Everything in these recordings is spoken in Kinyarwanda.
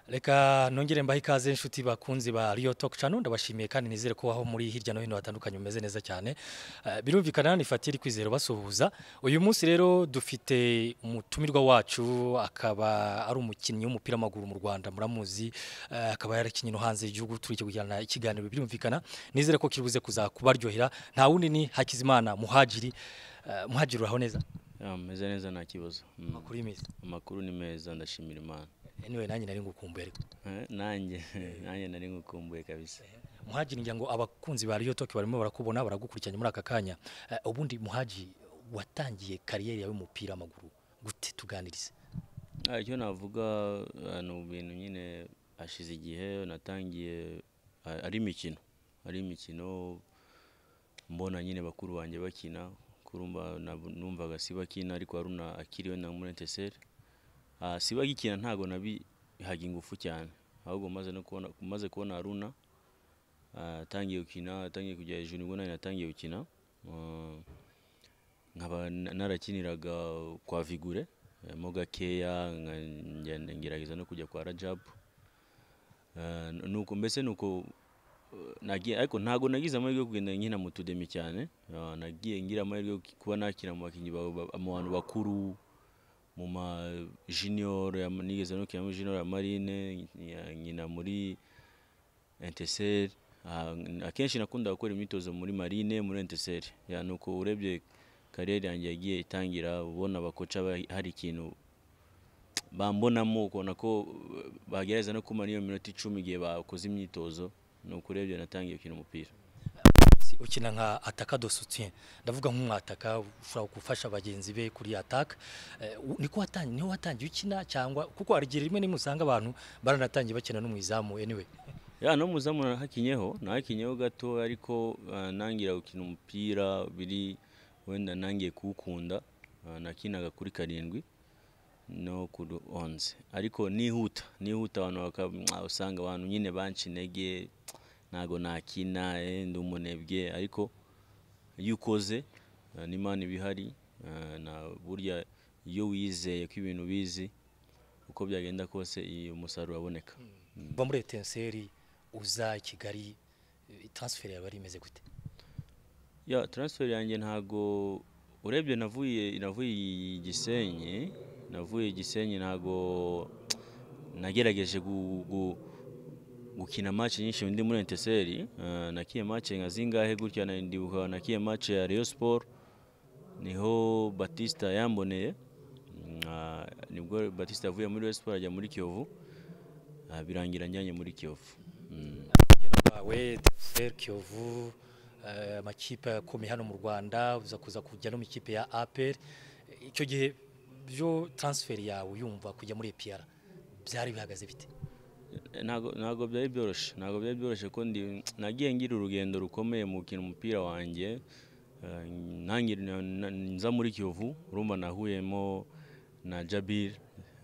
Reka nongere mbahe ikaze inshuti bakunzi ba Rio Talk Channel. Ndabashimiye kandi nizere ko aho muri hirya no hino hatandukanye mumeze neza cyane. Birumvikana ni Fatiri Kwizera basuhuza. Uyu munsi rero dufite umutumirwa wacu, akaba ari umukinnyi w'umupira w'amaguru mu Rwanda, muramuzi, akaba yarakinnye no hanze y'igihugu. Turi kugirana ikiganiro, birumvikana nizere ko kiribuze kuzakubaryohera. Nta wundi ni Hakizimana Muhadjiri. Muhadjiri, uraho neza? Meze neza, nta kibazo. Amakuru y'imisi? Amakuru ni meza, ndashimira Imana. Anyway, nanjye nari ngukumbuye ariko. Nanjye nari ngukumbuye kabisa. Muhadjiri, ngira ngo abakunzi ba Rio Talk barimo barakubona, baragukurikiranye muri aka kanya. Ubundi Muhadjiri, watangiye carrière yawe y'umupira w'amaguru gute? Tuganirize. Icyo navuga, ni ibintu nyine hashize igihe natangiye, ari imikino mbona nyine bakuru banjye bakina. Kurumva numvaga si bakina, ariko Haruna akiriwe na muri Etincelles, si bagikina, ntago nabihaga ingufu cyane. Ahubwo maze kubona Haruna atangiye gukina, atangiye kujya hejuru, nibwo nanjye natangiye gukina. Nkaba narakiniraga kwa Vigure mo gakeya, ngenda ngerageza no kujya kwa Rajab. Nuko mbese nuko nagiye, ariko ntago nagize amahirwe yo kugenda nkina mu tudemi cyane. Nagiye ngira amahirwe yo kuba nakina mu bakinnyi mu bantu bakuru, mu ma junior, nigeze no gukina muri junior ya Marine, nkina muri Etincelles. Akenshi nakundaga gukora imyitozo muri Marine, muri Etincelles. Ya, nuko urebye carrière yanjye yagiye itangira, ubona abakoca hari ikintu bambonamo, ukabona ko bagerageza no kumara iyo minota 10 igihe bakoze imyitozo. Nuko urebye natangiye gukina umupira. Ukina nka attaquant de soutien, ndavuga nk'umwataka ushobora gufasha bagenzi be kuri attaque. Niko watangiye, niho watangiye ukina, cyangwa kuko hari igihe rimwe nimwe usanga abantu baranatangiye bakina no mu izamu anyway? Ya, no muzamu nahakinyeho gato, ariko nangira gukina umupira biri wenda nangiye kuwukunda, nakinaga kuri 7 no kuri 11, ariko nihuta nihuta, abantu usanga abantu nyine banca intege, ntago nakina, ndi umunebwe. Ariko iyo ukoze, n'Imana iba ihari, na burya iyo wizeye ko ibintu bizi, uko byagenda kose iyo umusaruro uraboneka. Uva muri Etincelles uza i Kigali, transfer yawe yari imeze gute? Ya, transfer yanjye ntago, urebye navuye i Gisenyi, ntago nagerageje gukina match nyinshi ndi muri Etincelles. Nakiye match nka zingahe gutya, ndibuka nakiye match ya Rayon Sport, niho Batista yamboneye. Nibwo Batista yavuye muri Rayon Sport ajya muri Kiyovu. Birangira njyanye muri Kiyovu. Urugendo rwawe, Etincelles, Kiyovu, amakipe akomeye hano mu Rwanda, uza kuza kujya no mu ikipe ya APR. Icyo gihe byo transfer yawe yumva kujya muri APR byari bihagaze bite? Ntago byari byoroshye, ntago byari byoroshye ko ndi nagiye ngira urugendo rukomeye mu gukina umupira wanjye. Ntangira nza muri Kiyovu, urumva nahuyemo na Jabir,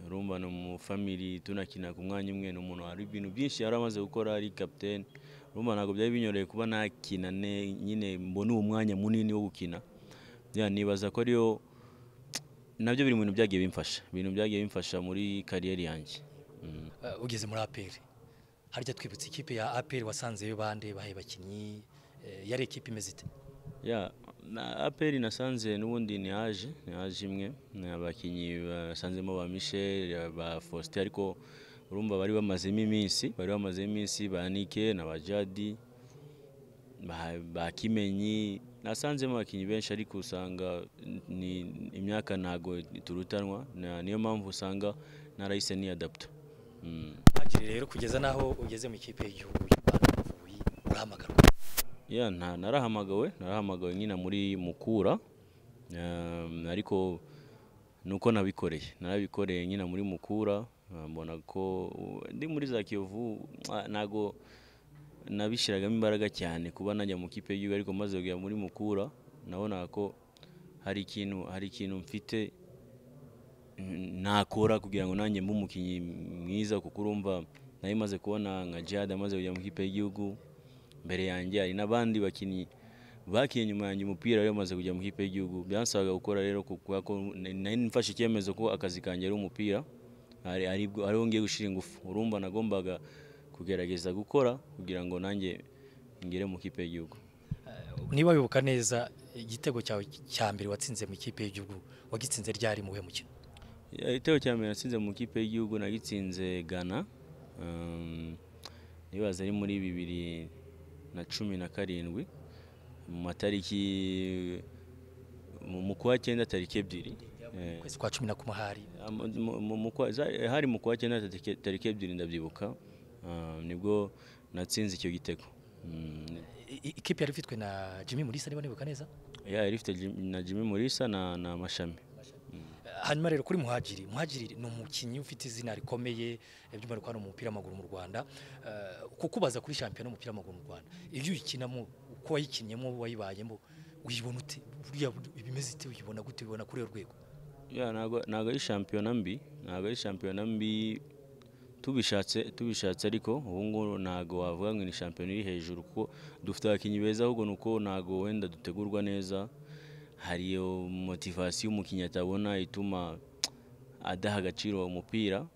urumva ni mu family, tunakina ku mwanya umwe, ni umuntu hari ibintu byinshi yari amaze gukora, ari captain. Urumva ntabwo byari binyoroheye kuba nakina nyine mbona uwo mwanya munini wo gukina. Ya, nibaza ko ariyo nabyo biri mu bintu byagiye bimfasha, ibintu byagiye bimfasha muri carrière yanjye. Ugeze muri APR, harya twibutse ikipe ya APR wasanzeyo bande, bahe bakinnyi, yari ikipe imeze ite? Ya, na APR nasanze n'ubundi ni aje imwe, ni abakinnyi basanzemo ba Michel, ba Faustin, ariko urumva bari bamazemo iminsi, ba Nike na ba Jadi, ba Kimenyi. Nasanzemo abakinnyi benshi, ariko usanga ni imyaka ntago turutanwa, niyo mpamvu usanga narahise niyadapta. Hakiri rero kugeza naho ugeze mu ikipe y'igihugu y'u Rwanda Amavubi, urahamagarwa? Ya, nta narahamagawe nkina muri Mukura, ariko nuko nabikoreye, narabikoreye nkina muri Mukura, mbona ko ndi muri za Kiyovu, ntago nabishyiragamo imbaraga cyane kuba najya mu kipe y'igihugu, ariko maze kugera muri Mukura nabonaga ko hari ikintu mfite nakora kugira ngo nanjye mbe umukinnyi mwiza, kuko urumva nari maze kubona nka Djihad amaze kujya mu kipe y'igihugu mbere yanjye, hari n'abandi bakinnyi bakinnye nyuma yanjye umupira bari bamaze kujya mu kipe y'igihugu. Byansabaga gukora rero, kuko nari mfashe icyemezo ko akazi kanjye ari umupira. ariho ngiye gushyira ingufu. Urumva nagombaga kugerageza gukora kugira ngo nanjye ngere mu kipe y'igihugu. Niba wibuka neza, igitego cyawe cya mbere watsinze mu ikipe y'igihugu wagitsinze ryari, mu mukino? Igitego cya mbere natsinze mu kipe y'igihugu nagitsinze Ghana, nibaza ari muri 2017, mu matariki mu kwa 9 tariki 2. Kwezi kwa 11 hari hari mu kwa 9 tariki 2 ndabyibuka, nibwo natsinze icyo gitego. Ikipe yari ifitwe na Jimmy Mulisa, niba nibuka neza. Yari ifite na Jimmy Mulisa na Mashami. Hanyuma rero kuri Muhadjiri, Muhadjiri ni umukinnyi ufite izina rikomeye by'umwihariko hano mu mupira w'amaguru mu Rwanda. Kukubaza kuri shampiyona y'umupira w'amaguru mu Rwanda, iyo uyikinamo, uko wayikinnyemo, wayibayemo, uyibona ute? Buriya ibimeze ite, uyibona gute, ubibona kuri iyo rwego? Ntabwo ari shampiyona mbi, ntabwo ari shampiyona mbi tubishatse, ariko ubu ngubu ntabwo wavuga ngo ni shampiyona iri hejuru, kuko dufite abakinnyi beza, ahubwo ni uko ntabwo wenda dutegurwa neza. Hari iyo motivasiyo umukinnyi atabona ituma adaha agaciro umupira.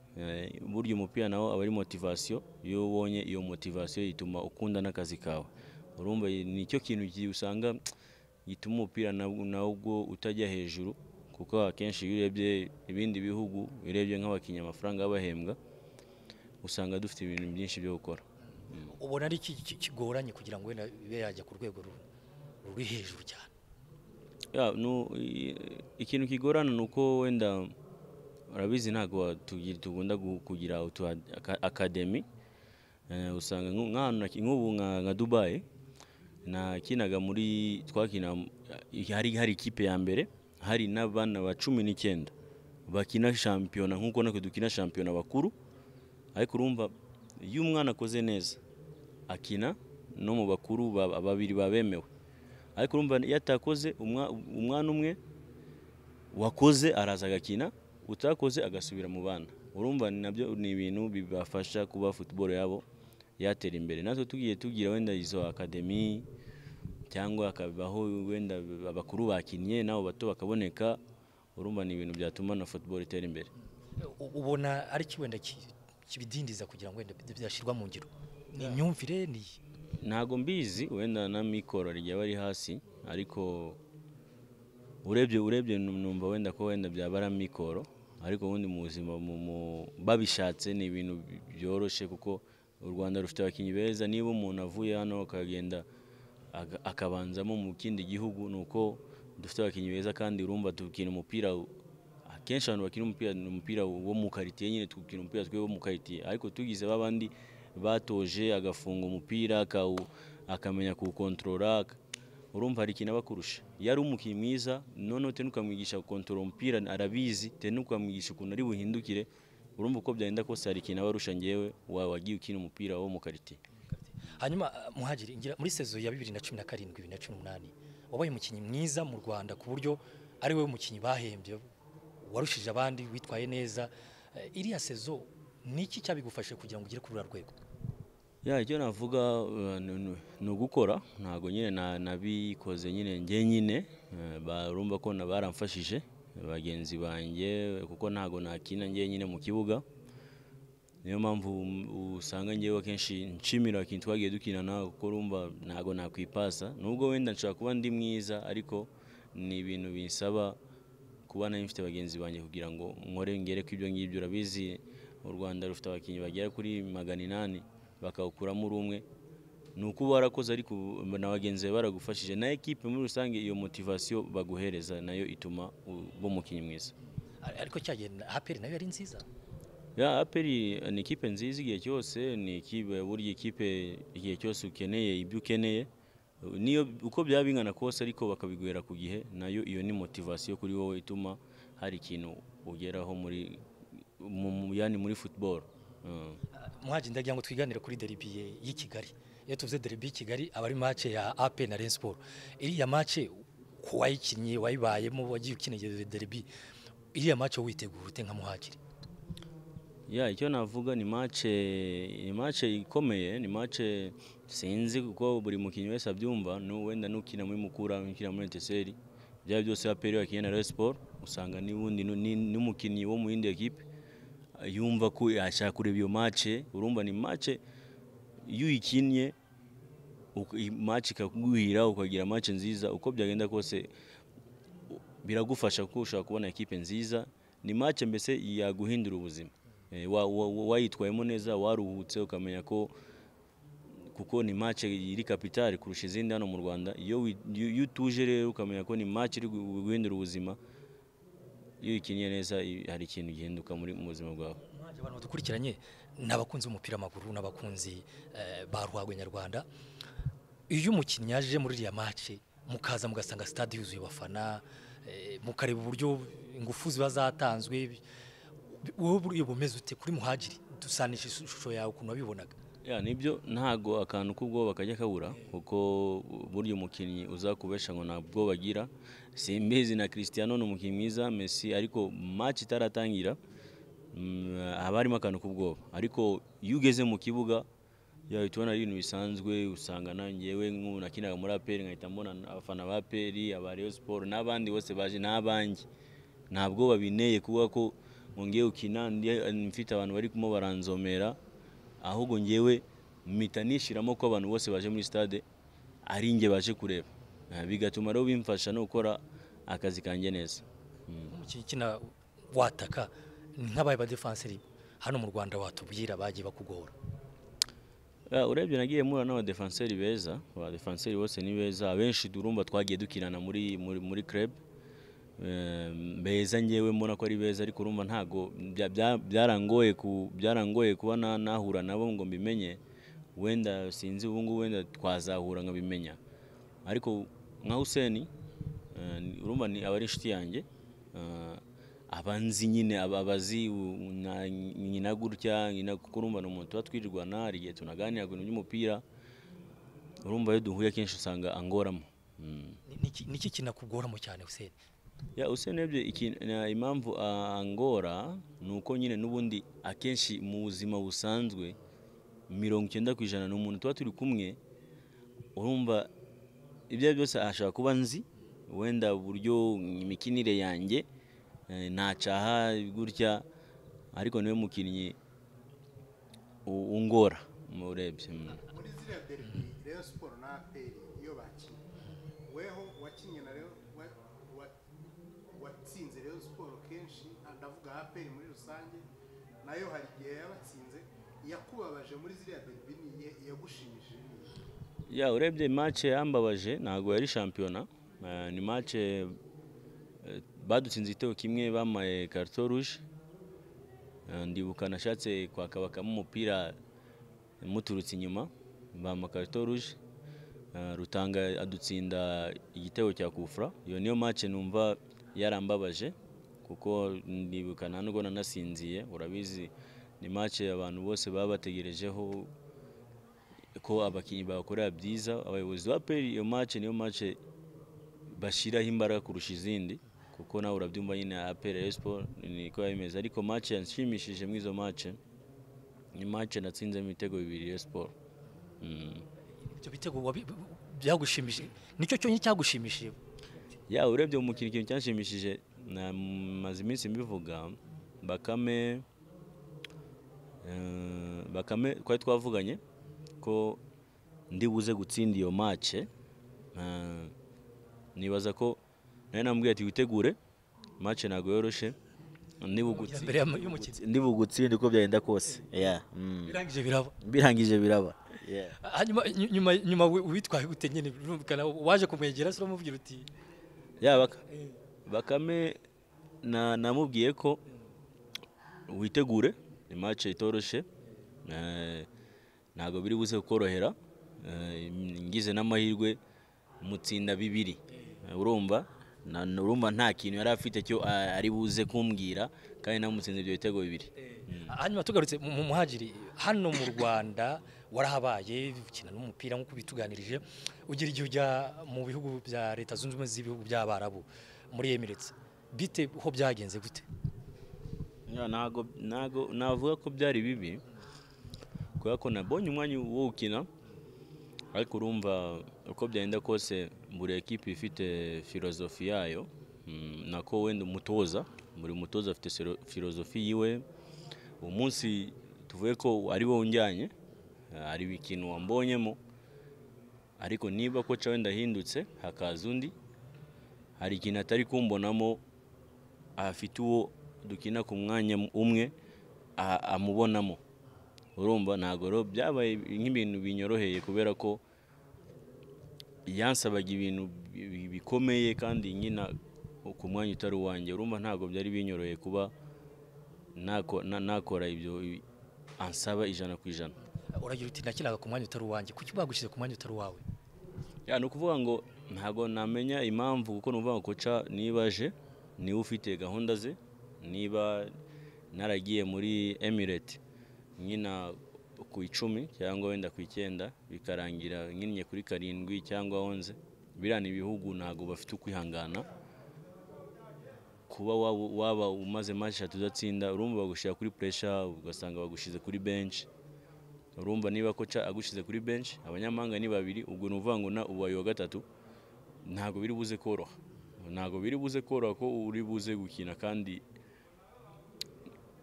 Burya umupira nawo aba ari motivasiyo, iyo ubonye iyo motivasiyo ituma ukunda n'akazi kawe. Urumva nicyo kintu usanga gituma umupira nawo utajya hejuru, kuko akenshi iyo urebye ibindi bihugu, urebye nk'abakinnyi amafaranga bahembwa, usanga dufite ibintu byinshi byo gukora. Ubona ari kigoranye kugira ngo wenda ibe yajya ku rwego ruri hejuru cyane? Ikintu kigorana ni uko wenda urabizi ntabwo tugunda kugira utu akademi. Usanga nk'ubu nka Dubai nakinaga muri twakina, hari ikipe ya mbere, hari n'abana ba 19 bakina shampiyona nk'uko natwe dukina shampiyona bakuru. Ariko urumva iyo umwana akoze neza akina no mu bakuru babiri babemewe, ariko urumva iyo atakoze, umwana umwe wakoze araza agakina, utakoze agasubira mu bana. Urumva nabyo ni ibintu bibafasha kuba football yabo yatera imbere. Natwe tugiye tugira wenda izo akademi, cyangwa akabaho wenda abakuru bakinnye nabo bato bakaboneka, urumva ni ibintu byatuma na football itera imbere. Ubona ari ki wenda kibidindiza kugira ngo wenda byashyirwa mu ngiro? Ni imyumvire? Ni ntago mbizi, wenda na mikoro rijya bari hasi, ariko urebye numva wenda ko wenda byaba ari mikoro, ariko ubundi mu buzima babishatse ni ibintu byoroshe, kuko u Rwanda rufite abakinnyi beza. Niba umuntu avuye hano akagenda akabanzamo mu kindi gihugu, nuko dufite abakinnyi beza, kandi urumva dukina umupira akenshi abantu bakina umupira wo mu quartier nyine, tukina umupira twe wo mu quartier, ariko tugize babandi batoje agafunga umupira akamenya kuwukontorora, urumva hari ikintu abakurusha. Iyo ari umukinnyi mwiza noneho tena ukamwigisha gukontorora umupira arabizi, tena ukamwigisha ukuntu ari buhindukire, urumva uko byagenda kose hari ikintu abarusha ngewe wagiye ukina umupira wo mu quartier. Hanyuma Muhadjiri, ngira muri saison ya 2017 2018 wabaye umukinnyi mwiza mu Rwanda, ku buryo ari we mukinnyi bahembye warushije abandi, witwaye neza. Iriya saison niki cyabigufashe kugira ngo ugere kuri uru rwego? Icyo navuga ni ugukora, ntago nyine nabikoze nyine njye nyine, barumva ko baramfashije bagenzi banjye, kuko ntago nakina njye nyine mu kibuga. Niyo mpamvu usanga njyewe akenshi nshimira abakinnyi twagiye dukinana, kuko urumva ntago nakwipasa, nubwo wenda nshobora kuba ndi mwiza, ariko ni ibintu binsaba kuba nari mfite bagenzi banjye kugira ngo nkore ngere ku ibyo ngibyo. Urabizi u Rwanda rufite abakinnyi bagera kuri 800 bakawukuramo urumwe, ni uko warakoze ariko na bagenzi bawe baragufashije, na ekipe muri rusange iyo motivation baguhereza nayo ituma uba umukinnyi mwiza. Ariko cyagenda APR nayo yari nziza. APR ni ikipe nziza igihe cyose, ni ikipe burya ikipe igihe cyose ukeneye ibyo ukeneye, niyo uko byaba bingana kose ariko bakabiguhera ku gihe, nayo iyo ni motivation kuri wowe ituma hari ikintu ugeraho muri yani muri football. Muhadjiri, ndagira ngo twiganire kuri derby y'i Kigali. Iyo tuvuze derby y'i Kigali aba ari match ya AP na Rayon Sports. Iriya match ko wayikinnye, wayibayemo, wagiye ukina derby, iriya match witegura ute nka Muhadjiri? Icyo navuga ni match ikomeye, ni match sinzi kuko buri mukinnyi wese abyumva, wenda nukina muri Mukura, nukina muri Etincelles, byaba byose APR yakinnye na Rayon Sports, usanga n'ubundi n'umukinnyi wo mu yindi equipe yumva ko yashaka kureba iyo match. Urumva ni match iyo uyikinnye match ikaguhira ukagira match nziza, uko byagenda kose biragufasha kuko ushobora kubona ekipe nziza. Ni match mbese yaguhindura ubuzima. Wayitwayemo neza, waruhutse, ukamenya ko kuko ni match iri capital kurusha izindi hano mu Rwanda. Iyo utuje rero ukamenya ko ni match iri guhindura ubuzima, iyo uyikinnye neza hari ikintu gihinduka muri mu buzima bwawe. Abantu badukurikiranye ni abakunzi b'umupira w'amaguru n'abakunzi ba ruhago nyarwanda. Iyo umukinnyi aje muri iriya match mukaza mugasanga stade yuzuye abafana, mukareba uburyo ingufu ziba zatanzwe, wowe buriya bumeze ute kuri Muhadjiri? Dusanisha ishusho yawe ukuntu wabibonaga. Ya nibyo, ntago akantu k'ubwoba kajya kabura, kuko burya umukinnyi uzakubesha ngo ntabwo bagira. Simbizi na Cristiano ni umukinnyi mwiza, Messi, ariko match itaratangira haba harimo akantu k'ubwoba. Ariko iyo ugeze mu kibuga yahita ubona ari ibintu bisanzwe. Usanga nanjyewe nk'ubu nakinaga muri APR nkahita mbona abafana ba APR, aba Rayon Sport n'abandi bose baje n'abanjye, ntabwo babineye kuvuga ko ngo ngiye gukina mfite abantu bari kumo baranzomera, ahubwo ngewe mpita nishiramo ko abantu bose baje muri stade ari nge baje kureba. Bigatuma rero bimfasha no gukora akazi kanjye neza. Umukinnyi ukina wataka nk'abaye ba defenseur hano mu Rwanda watubwira bagiye bakugora? Urebye nagiye mura n'abadefenseur beza, abadefenseur bose ni beza, abenshi durumva twagiye dukinana muri club. Beza ngewe mbona ko ari beza, ariko urumva ntago byarangoye kuba nahura nabo ngo mbimenye. Wenda sinzi ubu ngubu wenda twazahura nkabimenya, ariko nka Hussein urumva ni abari inshuti yanjye, abanzi nyine abazi nyina gutya nyina, kuko urumva ni umuntu tuba twirirwana, hari igihe tunaganira ku bintu by'umupira. Urumva iyo duhuye kenshi usanga angoramo. Niki kinakugoramo cyane Hussein? Ya Hussein urebye impamvu angora ni uko nyine n'ubundi akenshi mu buzima busanzwe 90% ni umuntu tuba turi kumwe. Urumva ibyo byose ashaka kuba nzi wenda uburyo imikinire yanjye nacaha gutya, ariko niwe mukinnyi ungora urebye. Muri ziriya derby Rayon Sport na APR iyo bakinnye, weho wakinnye na Rayon, watsinze Rayon Sport kenshi, ndavuga APR muri rusange nayo hari igihe yabatsinze, yakubabaje muri ziriya derby ni yagushimishije? Ya urebye match yambabaje ntago yari shampiyona, ni match badutsinze igitego kimwe bamaye carton rouge. Ndibuka nashatse kwakabakamo umupira muturutse inyuma bama carton rouge, Rutanga adutsinda igitego cya kufra. Iyo niyo match numva yarambabaje kuko ndibuka nta nubwo nanasinziye. Urabizi ni match abantu bose baba bategerejeho ko abakinnyi bakorera byiza. Abayobozi ba APR iyo match niyo match bashiraho imbaraga kurusha izindi, kuko nawe urabyumva nyine APR Rayon Sport niko yabimeze. Ariko match yanshimishije muri izo match ni match natsinzemo ibitego 2 Rayon Sport. Ibyo bitego byagushimishije nicyo cyonyine cyagushimishije? Ya urebye umukino ikintu cyanshimishije maze iminsi mbivuga, Bakame twari twavuganye ko ndi buze gutsinda iyo match. Nibaza ko nari namubwiye ati witegure match ntago yoroshe, ndibugutsinda uko byagenda kose. Birangije biraba. Hanyuma nyuma witwaye gute nyine? Waje kumwegera se uramubwira uti ya Bakame namubwiye ko witegure ni match itoroshe, ntago biri buze kukorohera, ngize n'amahirwe mutsinda 2. Urumva nta kintu yari afite cyo ari buze kumbwira, kandi namutsinze ibyo bitego 2. Hanyuma tugarutse mu Muhadjiri, hano mu Rwanda warahabaye ukina n'umupira nk'uko bituganirije, ugira igihe ujya mu bihugu bya Leta Zunze Ubumwe z'ibihugu by'Abarabu muri Emirates, bite ho byagenze gute? Ntago navuga ko byari bibi, kubera ko nabonye umwanya wo gukina, ariko urumva uko byagenda kose buri ekipe ifite filozofi yayo, nako wenda umutoza, buri mutoza afite filozofi yiwe, Umunsi tuvuye ko ari wowe unjyanye, hari ikintu wambonyemo, ariko niba koca wenda ahindutse hakaza undi, hari ikintu atari kumbonamo, afite uwo dukina ku mwanya umwe amubonamo. Urumva ntabwo rero byabaye nk'ibintu binyoroheye, kubera ko yansabaga ibintu bikomeye kandi nkina ku mwanya utari uwanjye. Urumva ntabwo byari binyoroheye kuba nakora ibyo ansaba 100%. Uragira uti nakinaga ku mwanya utari uwanjye, kuki bagushyize ku mwanya utari uwawe? Ya, ni ukuvuga ngo ntabwo namenya impamvu, kuko ni ukuvuga ngo koca niba aje niwe ufite gahunda ze. Niba naragiye muri Emirates nkina ku 10 cyangwa wenda ku 9, bikarangira nkinnye kuri 7 cyangwa 11, biriya ni ibihugu ntabwo bafite ukwihangana. Kuba waba umaze match 3 udatsinda, urumva bagushyira kuri pressure, ugasanga bagushyize kuri bench. Urumva niba koca agushize kuri bench, abanyamahanga ni 2, ubwo ni uvuga ngo na ubaye wa 3, ntabwo biri buze koroha. Ntabwo biri buze koroha ko uri buze gukina, kandi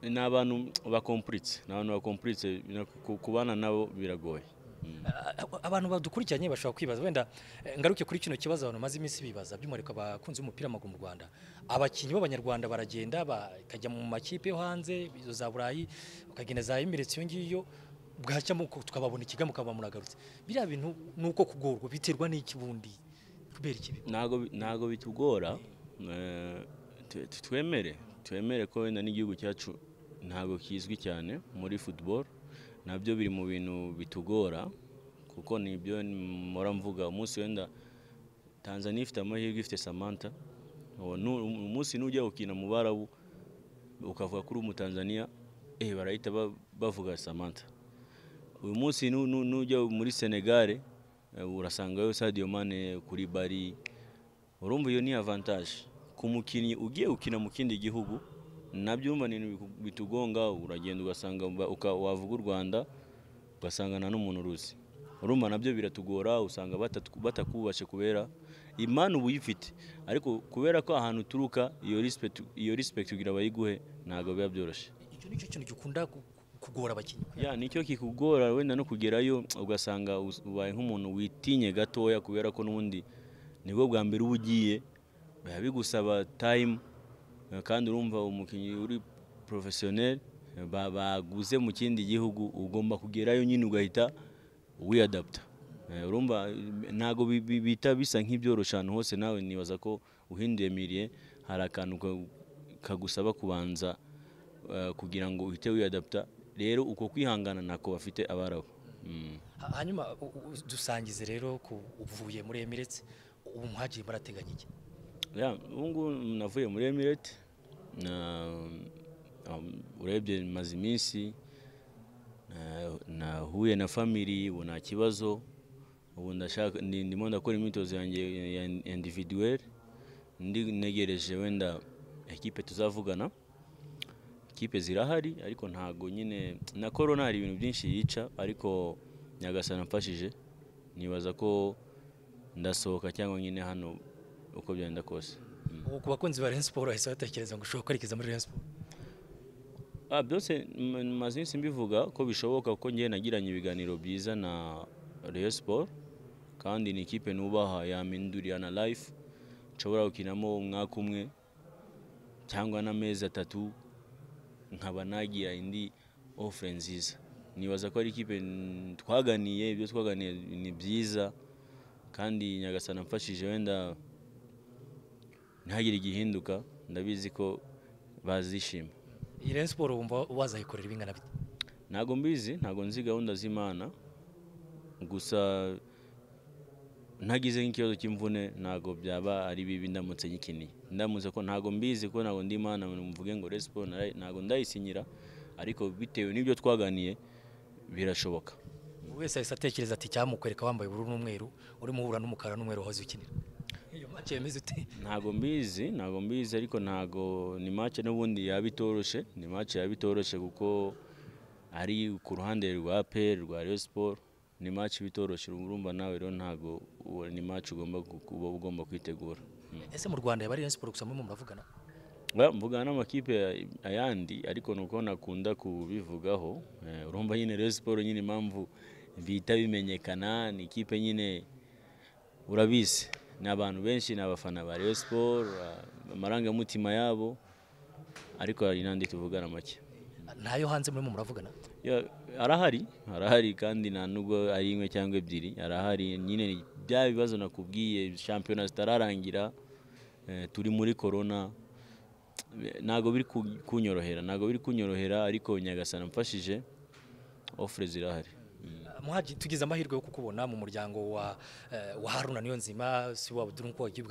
ni abantu bakompuritse, ni abantu bakompuritse, kubana nabo biragoye. Abantu badukurikiranye bashobora kwibaza, wenda ngaruke kuri kino kibazo abantu maze iminsi bibaza, by'umwihariko abakunzi b'umupira w'amaguru mu Rwanda. Abakinnyi b'Abanyarwanda baragenda bakajya mu makipe yo hanze, izo za Burayi, bakagenda za Emirates iyo ngiyo, bwacya tukababona ikiga mukaba muragarutse. Biriya bintu nuko kugorwa biterwa n'iki bundi, kubera iki? Ntago bitugora. Twemere ko wenda n'igihugu cyacu ntago kizwi cyane muri football, nabyo biri mu bintu bitugora, kuko nibyo mpora mvuga. Umunsi wenda Tanzania ifite amahirwe, ifite Samantha, umunsi nujya gukina mu Barabu ukavuga kuri Umutanzania, barahita bavuga Samantha. Uyu munsi nujya muri Senegal urasangayo Sadio Mane kuri Bari. Urumva iyo ni avantage ku mukinnyi ugiye gukina mu kindi gihugu. Nabyo urumva ni ibintu bitugonga, uragenda ugasanga wavuga u Rwanda ugasanga nta n'umuntu uruzi. Urumva nabyo biratugora, usanga batakubashe kubera imana uba uyifite, ariko kubera ko ahantu uturuka iyo respect kugira bayiguhe ntabwo biba byoroshye. Icyo nicyo kintu gikunda kugora abakinnyi. Ya, nicyo kikugora wenda no kugerayo ugasanga ubaye nk'umuntu witinye gatoya, kubera ko n'ubundi nibwo bwa mbere uba ugiye, biba bigusaba time, kandi urumva umukinnyi uri professionnel baguze mu kindi gihugu ugomba kugerayo nyine ugahita wiyadapta. Urumva ntago bita bisa nk'ibyorosha ahantu hose. Nawe nibaza ko uhinduye mirie hari akantu kagusaba kubanza kugira ngo uhite wiyadapta. Rero uko kwihangana nako bafite Abarabu. Hanyuma dusangize rero ku uvuye muri Emirates, ubu muhagiye murateganya iki? Ya, ubu ngubu navuye muri Emirates, urebye maze iminsi nahuye na family, ubu nta kibazo. Ubu ndashaka ndimo ndakora imyitozo yanjye ya individuel, ndi negereje wenda ekipe tuzavugana. Ekipe zirahari ariko ntago nyine na corona hari ibintu byinshi yica, ariko Nyagasani amfashije nibaza ko ndasohoka cyangwa nyine hano uko byenda kose. Ubu ku bakunzi ba Rayon Sports bahise batekereza ngo ushobora kwerekeza muri Rayon Sports? Byose maze iminsi mbivuga ko bishoboka, kuko njye nagiranye ibiganiro byiza na Rayon Sports, kandi ni ikipe nubaha yampindurira na life, nshobora gukinamo umwaka umwe cyangwa n'amezi 3 nkaba nagira indi offre nziza. Nibaza ko ari ikipe twaganiye, ibyo twaganiye ni byiza, kandi Nyagasani amfashije wenda ntihagire igihinduka, ndabizi ko bazishima. Iyi Rayon Sports wumva wazayikorera ibingana bite? Ntago mbizi, ntago nzi gahunda z'Imana, gusa ntagize nk'ikibazo cy'imvune ntago byaba ari bibi ndamutse nyikiniye. Ndamutse ko ntago mbizi, ko ntago ndi Imana mvuge ngo Rayon Sports ntago ndayisinyira, ariko bitewe n'ibyo twaganiye birashoboka. Buri wese ahise atekereza ati cyamukwereka wambaye ubururu n'umweru, urimo uhura n'umukara n'umweru wahoze ukinira. Iyo match yemeze ute? Ntago mbizi, ariko ntago ni match n'ubundi yabitoroshe, ni match yabitoroshe kuko ari ku ruhande rwa APR rwa Rayon Sports, ni match bitoroshe. Urumva nawe rero ntago ni match ugomba kuba ugomba kwitegura. Ese mu Rwanda yaba Rayon Sports gusa mwe muravugana? Mvugana n'amakipe ayandi ariko nuko nakunda kubivugaho. Urumva nyine Rayon Sport nyine impamvu bihita bimenyekana ni ikipe nyine urabizi ni abantu benshi ni abafana ba Rayon Sport, amarangamutima yabo, ariko hari n'andi tuvugana make. Ntayo hanze murimo muravugana? Arahari kandi nta nubwo ari imwe cyangwa ebyiri, arahari nyine. Bya bibazo nakubwiye, shampiyona zitararangira, turi muri corona, ntago biri kunyorohera, ariko Nyagasana mfashije offre zirahari. Muhaji, tugize amahirwe yo kukubona mu muryango wa Haruna Niyonzima, si wa Abdul nko wagiye.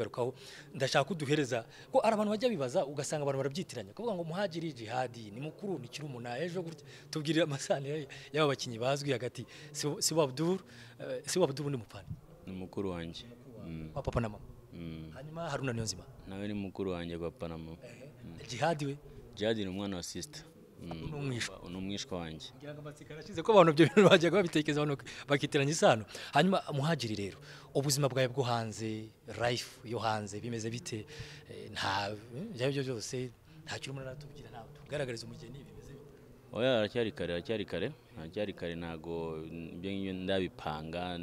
Ndashaka kuduhereza ko ari abantu bajya bibaza ugasanga abantu barabyitiranya kuvuga ngo Muhajiri Jihadi ni mukuru ni kirumuna ejo gutya. Tubwirira amasano y'aba bakinyi bazwi hagati, si wa Abdul, si wa Abdul ni mupfana, ni mukuru wanjye kwa papa na mama. Hanyuma Haruna Niyonzima nawe ni mukuru wanjye kwa papa na mama. Jihadi we? Jihadi ni umwana wa sister, ni umwishwa wanjye. Ngira ngo amatsiko arashize ko abantu byo bajya babitekeza abantu bakitiranya isano. Hanyuma Muhajiri rero, ubuzima bwawe bwo hanze, life yo hanze bimeze bite? Nta ibyo byose nta kintu umuntu aratubwira, nta tugaragariza umugeni bimeze bite? Oya, aracyari kare, ntago ibyo ngibyo ndabipanga,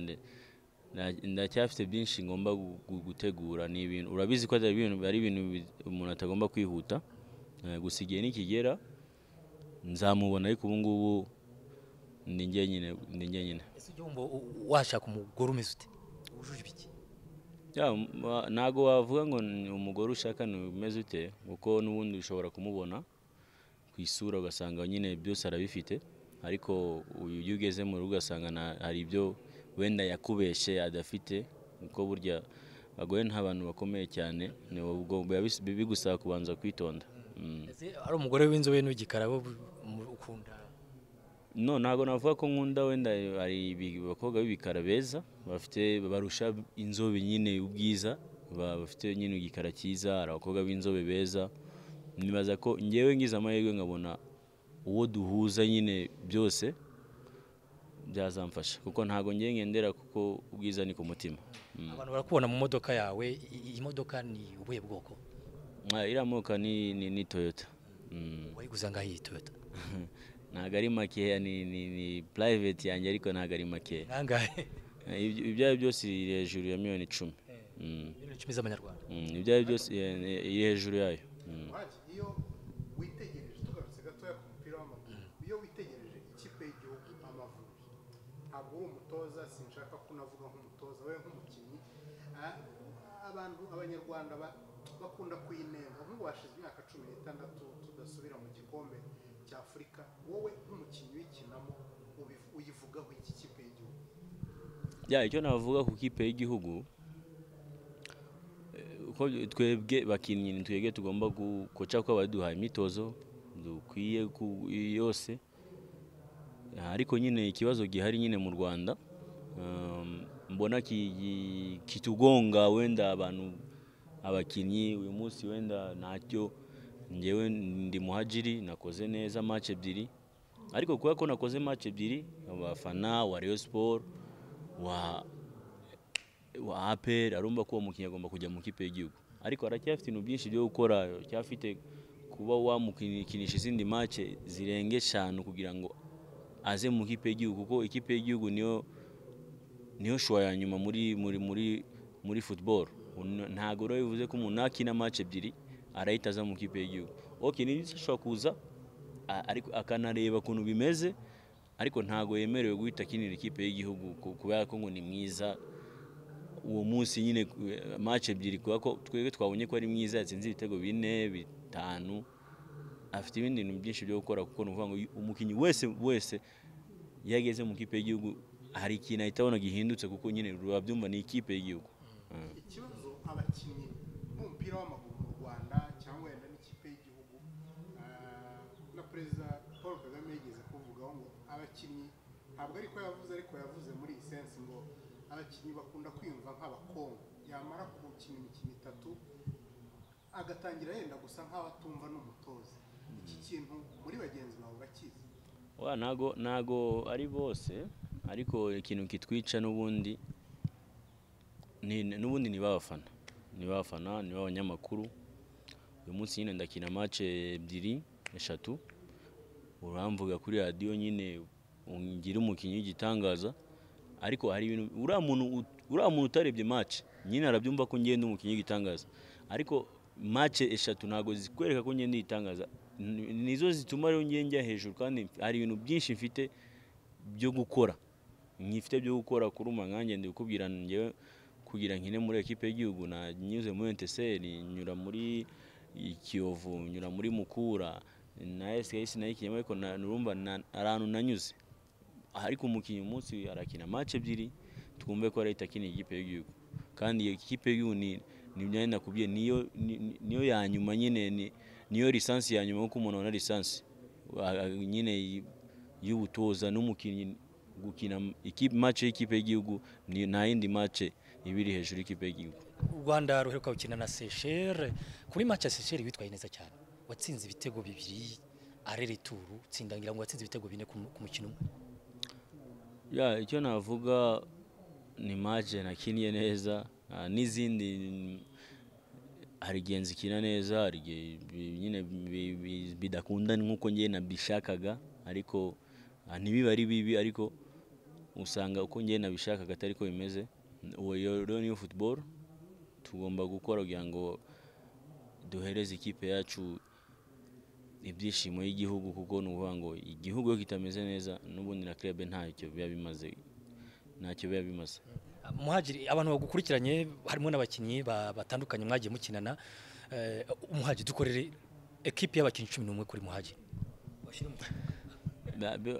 ndacyafite byinshi ngomba gutegura. Ni ibintu urabizi ko ari ibintu umuntu atagomba kwihuta, gusa igihe nikigera nzamubona, ariko ubu ngubu ndi njyenyine. Ese ujya wumva washaka umugore umeze ute? Wujuje ibiki? Ntago wavuga ngo umugore ushaka ni umeze ute, kuko n'ubundi ushobora kumubona ku isura ugasanga nyine byose arabifite, ariko iyo ugeze mu rugo ugasanga hari ibyo wenda yakubeshe adafite, kuko burya abagore nta bantu bakomeye cyane, ni ubwo bigusaba kubanza kwitonda. Ari umugore w'inzobe n'igikara ukunda? No, ntago navuga ko nkunda, wenda hari abakobwa b'ibikara beza bafite barusha inzobe nyine ubwiza, bafite nyine igikara cyiza, hari abakobwa b'inzobe beza. Nibaza ko ngewe ngize amahirwe nkabona uwo duhuza nyine byose byazamfasha, kuko ntago ngiye ngendera kuko ubwiza ni ku mutima. Abantu barakubona mu modoka yawe, iyi modoka ni ubuhe bwoko? Iriya modoka ni Toyota. Wayiguze angahe iyi Toyota? Ntago ari makeya, ni private yanjye ariko ntago ari makeya. Nangahe? Ibyo byose iri hejuru ya miliyoni 10. Miliyoni 10 z'amanyarwanda. Ibyo byose iri hejuru yayo. Iyo witegereje, tugarutse gatoya ku mupira w'amaguru, iyo witegereje ikipe y'igihugu Amavubi, ntabwo uri umutoza, sinshaka ko unavuga nk'umutoza, wowe nk'umukinnyi, abantu abanyarwanda bakunda kuyinenga. Nk'ubu hashize imyaka 16 tudasubira mu gikombe cya Afurika, wowe nk'umukinnyi uyikinamo uyivugaho iki kipe y'igihugu? Icyo navuga ku kipe y'igihugu, uko twebwe bakinnyi ni twebwe tugomba gukoca ko abaduhaye imyitozo dukwiye yose, ariko nyine ikibazo gihari nyine mu Rwanda mbona kitugonga wenda abantu abakinnyi uyu munsi wenda ntacyo. Ngewe ndi Muhajiri, nakoze neza match ebyiri, ariko kubera ko nakoze match ebyiri abafana wa Rayon Sport wa APR arumva ko umukinnyi agomba kujya mu kipe y'igihugu, ariko aracyafite ibintu byinshi byo gukora, aracyafite kuba wamukinisha izindi match zirenga 5 kugira ngo aze mu kipe y'igihugu, kuko ikipe y'igihugu niyo shwa ya nyuma muri muri muri muri football. Ntago rero bivuze ko umuntu akina match ebyiri arahita aza mu kipe y'igihugu. Okay, ni ashobora kuza ariko akanareba ukuntu bimeze, ariko ntago yemerewe guhita akinira ikipe y'igihugu kubera ko ngo ni mwiza uwo munsi nyine match ebyiri, kubera ko twebwe twabonye ko ari mwiza, yatsinze ibitego 4 5, afite ibindi bintu byinshi byo gukora, kuko nuvuga ngo umukinnyi wese yageze mu kipe y'igihugu hari ikintu ahita abona gihindutse, kuko nyine rurabyumva ni ikipe y'igihugu. Ikibazo abakinnyi b'umupira w'amaguru mu Rwanda cyangwa wenda n'ikipe y'igihugu, na Perezida Paul Kagame yigeze kuvugaho ngo abakinnyi, ntabwo ariko yavuze, ariko yavuze muri iyi sense ngo abakinnyi bakunda kwiyumva nk'abakongo, yamara gukina imikino 3 agatangira yenda gusa nk'aho atumva n'umutoza. Iki kintu muri bagenzi bawe bakizi? Ntago ari bose, ariko ikintu kitwica n'ubundi ni babafana, ni abanyamakuru. Uyu munsi nyine ndakina match ebyiri eshatu, uramvuga kuri radiyo nyine ungira umukinnyi w'igitangaza, ariko hari ibintu uriya muntu utarebye match nyine arabyumva ko ngenda umukinnyi w'igitangaza, ariko match eshatu ntago zikwereka ko ngenda igitangaza, nizo zituma rero njya hejuru. Kandi hari ibintu byinshi mfite byo gukora, nkifite byo gukora kuruma nkanjye ndikubwira njyewe kugira nkine muri ekipe y'igihugu, nanyuze muri NTSR, nyura muri Kiyovu, nyura muri Mukura na SKS nayikinyemo, ariko nurumva ahantu nanyuze. Ariko umukinnyi umunsi arakina match ebyiri twumve ko arahita akina ikipe y'igihugu, kandi iyo kipe y'igihugu ni myanya nakubwiye niyo ya nyuma nyine, niyo lisansi ya nyuma nkuko umuntu abona lisansi nyine y'ubutoza n'umukinnyi gukina ikipe match y'ikipe y'igihugu, nta yindi match ibiri hejuru y'ikipe y'igihugu. U Rwanda ruheruka gukina na Seychelles, kuri match ya Seychelles witwaye neza cyane, watsinze ibitego 2 aller-retour, utsinda ngira ngo watsinze ibitego 4 ku mukino umwe. Ya, icyo navuga ni match nakiniye neza, n'izindi hari igihe nzikina neza, hari igihe nyine bidakunda nkuko ngiye nabishakaga, ariko ntibiba ari bibi, ariko usanga uko ngiye nabishakaga atari ko bimeze. Uwo rero niyo football tugomba gukora kugira ngo duhereze ikipe yacu ibyishimo y'igihugu, kuko ni ukuvuga ngo igihugu iyo kitameze neza n'ubundi na club ntacyo biba bimaze, ntacyo biba bimaze. Muhadjiri, abantu bagukurikiranye harimo n'abakinnyi batandukanye mwagiye mukinana, Muhadjiri dukorere ekipe y'abakinnyi 11 kuri Muhadjiri.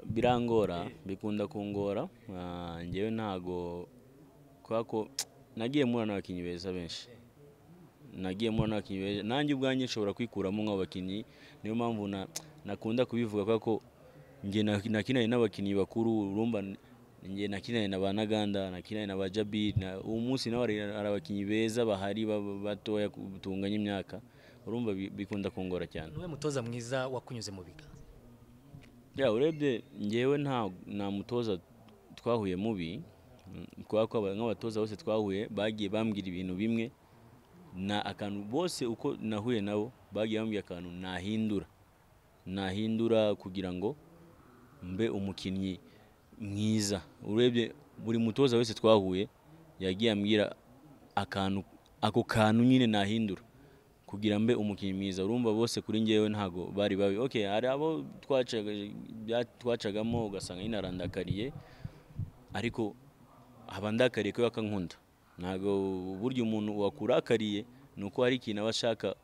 Birangora, bikunda kungora, njyewe ntago kubera ko nagiye mpura n'abakinnyi beza benshi, nagiye mpura n'abakinnyi beza, nanjye ubwanjye nshobora kwikuramo nk'abakinnyi, niyo mpamvu nakunda kubivuga kubera ko njye nakinanye n'abakinnyi bakuru, urumva njye nakinanye na ba Ntaganda, nakinanye na ba Jabir, uwo munsi nawe hari abakinnyi beza bahari batoya tunganya imyaka, urumva bikunda kungora cyane. Niwe mutoza mwiza wakunyuze mu biganza? Ya, urebye njyewe nta mutoza twahuye mubi, kubera ko nk'abatoza bose twahuye bagiye bambwira ibintu bimwe, na akantu bose uko nahuye nabo bagiye bambwira akantu nahindura kugira ngo mbe umukinnyi mwiza. Urebye buri mutoza wese twahuye yagiye ambwira akantu, ako kantu nyine nahindura kugira mbe umukinnyi mwiza. Urumva bose kuri njyewe ntago bari babi. Okay, hari abo twacagamo ugasanga nyine arandakariye, ariko aba ndakariye kubera ko ankunda. Ntago burya umuntu wakurakariye nuko hari ikintu aba ashaka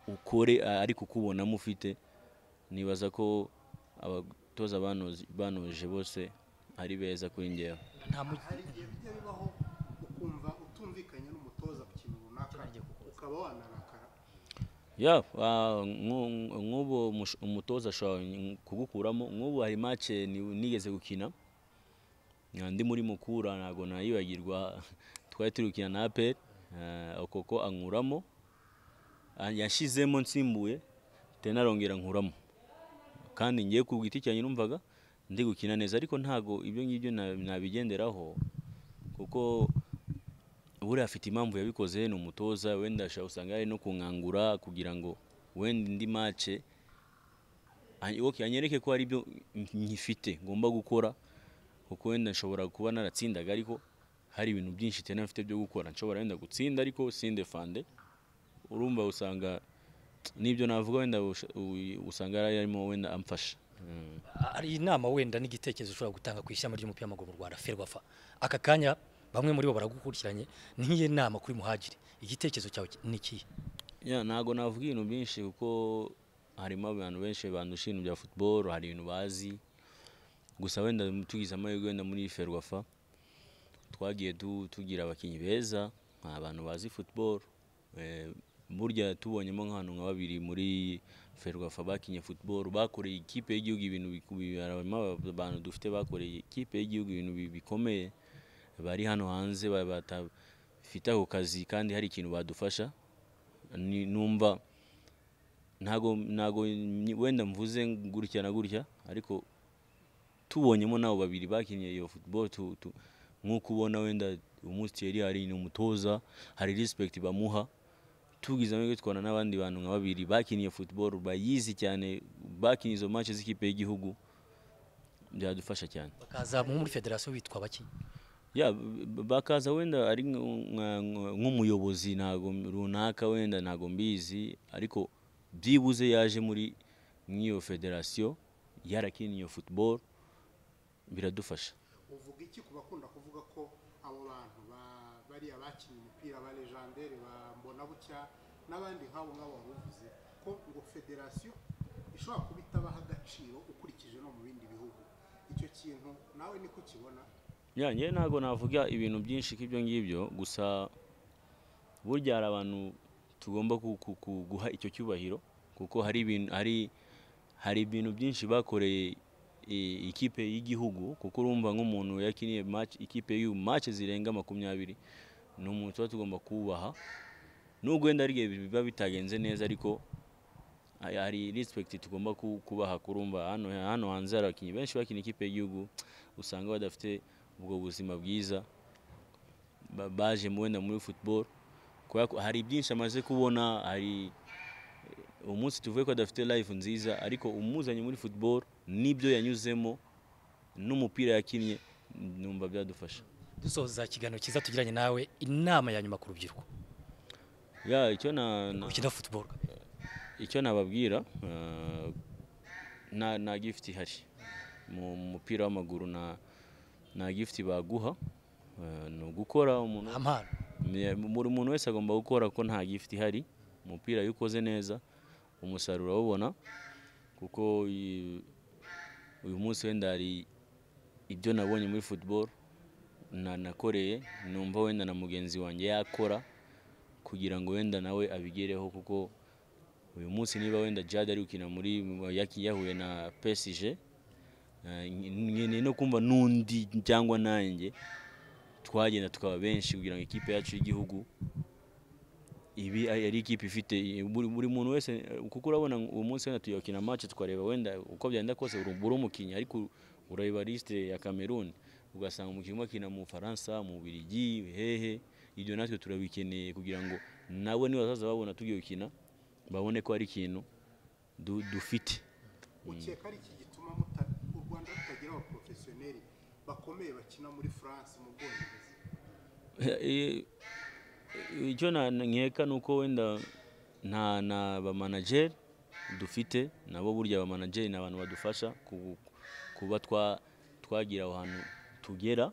ukore ari kukubonamo ufite. Nibaza ko abatoza banoje bose ari beza kuri njyewe. Hari igihe bijya bibaho ukumva utumvikanye n'umutoza ku kintu runaka ukaba wanarakara? Ya, nk'ubu umutoza ashobora kugukuramo. Nk'ubu hari match nigeze gukina ndi muri Mukura, ntago nayibagirwa, twari turi gukina na APR, Okoko ankuramo, yashizemo nsimbuye tena arongera nkuramo, kandi ngiye ku giti cyanjye numvaga ndi gukina neza, ariko ntago ibyo ngibyo nabigenderaho kuko buriya afite impamvu yabikoze, ni umutoza, wenda ashobora usanga ari no kunkangura kugira ngo wenda indi match okay, anyereke ko hari ibyo nkifite ngomba gukora, kuko wenda nshobora kuba naratsindaga ariko hari ibintu byinshi tena mfite byo gukora, nshobora wenda gutsinda ariko sindefande. Urumva usanga nibyo navuga wenda usanga yarimo wenda amfasha. Hari inama wenda n'igitekerezo ushobora gutanga ku ishyamba ry'umupira w'amaguru mu Rwanda Ferwafa aka kanya bamwe muri bo baragukurikiranye, niye nama kuri Muhadjiri, igitekerezo cyawe ni ikihe? Ya, ntago navuga ibintu byinshi kuko harimo abantu benshi bandusha ibintu bya football, hari ibintu bazi, gusa wenda tugize amahirwe wenda muri Ferwafa twagiye tugira abakinnyi beza, abantu bazi football, burya tubonyemo nk'abantu nka babiri muri Ferwafa bakinye football, bakoreye ikipe y'igihugu ibintu harimo abantu dufite bakoreye ikipe y'igihugu ibintu bikomeye, bari hano hanze batafite ako kazi kandi hari ikintu badufasha. Numva ntago wenda mvuze gutya na gutya, ariko tubonyemo nabo babiri bakinye iyo football, nkuko ubona wenda umunsi Thierry hari ni umutoza, hari respect bamuha, Tugize amahirwe tukabona n'abandi bantu nka babiri bakiniye football, bayizi cyane, bakiniye izo match z'ikipe y'igihugu, byadufasha cyane. Bakaza muri federasiyo bitwa baki? Ya, bakaza wenda ari nk'umuyobozi ntago runaka, wenda ntago mbizi, ariko byibuze yaje muri nk'iyo federasiyo yarakiniye football, biradufasha. Uvuga iki ku bakunda kuvuga ko abo bantu bariya bakinnye umupira ba legendary ba Mbonabucya n'abandi nk'abo ngabo waruvuze ko ngo federasiyo ishobora kuba itabaha agaciro ukurikije no mu bindi bihugu, icyo kintu nawe niko ukibona? Ya, njye ntago navuga ibintu byinshi k'ibyo ngibyo, gusa burya hari abantu tugomba guha icyo cyubahiro, kuko hari ibintu hari ibintu byinshi bakoreye ikipe y'igihugu, kuko urumva nk'umuntu yakiniye match ikipe y'u match zirenga 20, ni umuntu tuba tugomba kubaha, nubwo wenda ari biba bitagenze neza, ariko hari respect tugomba kubaha. Kurumva hano hanze hari abakinnyi benshi bakina ikipe y'igihugu usanga badafite ubwo buzima bwiza, baje wenda muri football kubera ko hari byinshi amaze kubona. Hari umunsi tuvuye ko adafite life nziza, ariko umuzanye muri football nibyo yanyuzemo n'umupira yakinnye, numva byadufasha. Dusoza ikiganiro cyiza tugiranye nawe, inama ya nyuma ku rubyiruko Ya, icyo rukina football. Icyo nababwira, nta gift ihari mu mupira w'amaguru, nta gift baguha, ni ugukora umuntu. Nta mpano. Buri muntu wese agomba gukora, ko nta gift ihari. Umupira iyo ukoze neza umusaruro urawubona, kuko uyu munsi wenda hari ibyo nabonye muri football nakoreye, numva wenda na mugenzi wanjye yakora kugira ngo wenda nawe abigereho, kuko uyu munsi niba wenda Jad ari gukina muri yahuye na PSG, nkeneye no kumva n'undi cyangwa nanjye twagenda tukaba benshi kugira ngo ikipe yacu y'igihugu ibi ari ikipe ifite buri muntu wese. Kuko urabona uwo munsi wenda tuyakina match, tukareba wenda uko byagenda kose uri umukinnyi, ariko urareba liste ya Cameroon ugasanga umukinnyi umwe akina mu Bufaransa, mu Bubiligi, hehe. Ibyo natwe turabikeneye kugira ngo nabo nibazaza babona tugiye gukina babone ko ari ikintu dufite. Ukeka ari iki gituma u Rwanda rutagira abaprofesiyoneri bakomeye bakina muri France, mu Bwongereza? Icyo nkeka ni uko wenda nta na ba manager dufite. Nabo burya ba manager ni abantu badufasha kuba twagira aho hantu tugera.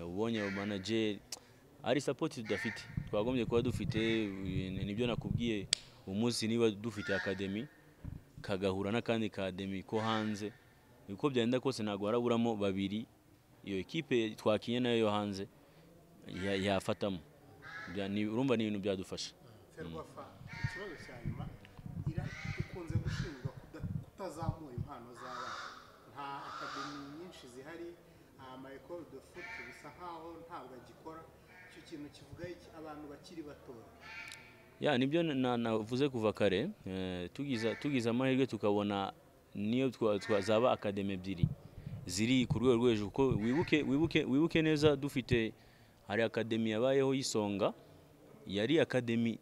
Ubonye abo manager ari support tudafite twagombye kuba dufite. Nibyo nakubwiye, umunsi niba dufite academy kagahura n'akandi academy ko hanze, uko byagenda kose ntabwo haraburamo babiri iyo ekipe twakinye nayo yo hanze yafatamo. Urumva ni ibintu byadufasha. Ferwafa, ikibazo cya nyuma, ikunze gushinjwa kutazamura impano z'abana, nta academy nyinshi zihari, ama école de foot bisa nkaho ntabwo agikora. Icyo kintu kivuga iki abantu bakiri batoya? Ya, nibyo navuze kuva kare, tugize amahirwe tukabona niyo twazaba academy ebyiri ziri ku rwego rwo hejuru, kuko wibuke neza dufite hari academy yabayeho y'Isonga, yari academy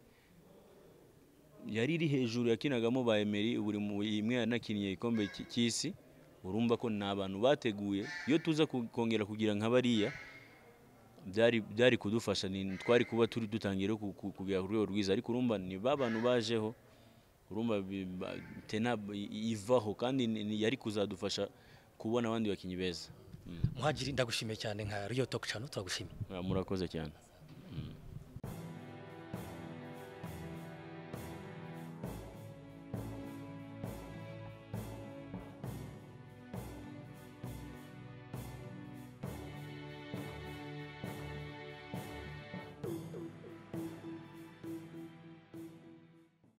yari iri hejuru yakinagamo ba Emery, buri imwe yanakiniye igikombe cy'isi. Urumva ko ni abantu bateguye. Iyo tuza kongera kugira nka bariya byari kudufasha, ni twari kuba turi dutangiye kugera ku rwego rwiza, ariko urumva ni ba bantu bajeho, urumva tena ivaho, kandi yari kuzadufasha kubona abandi bakinnyi beza. Muhadjiri, ndagushimiye cyane nka Rio Talk Channel, turagushimiye. Murakoze cyane.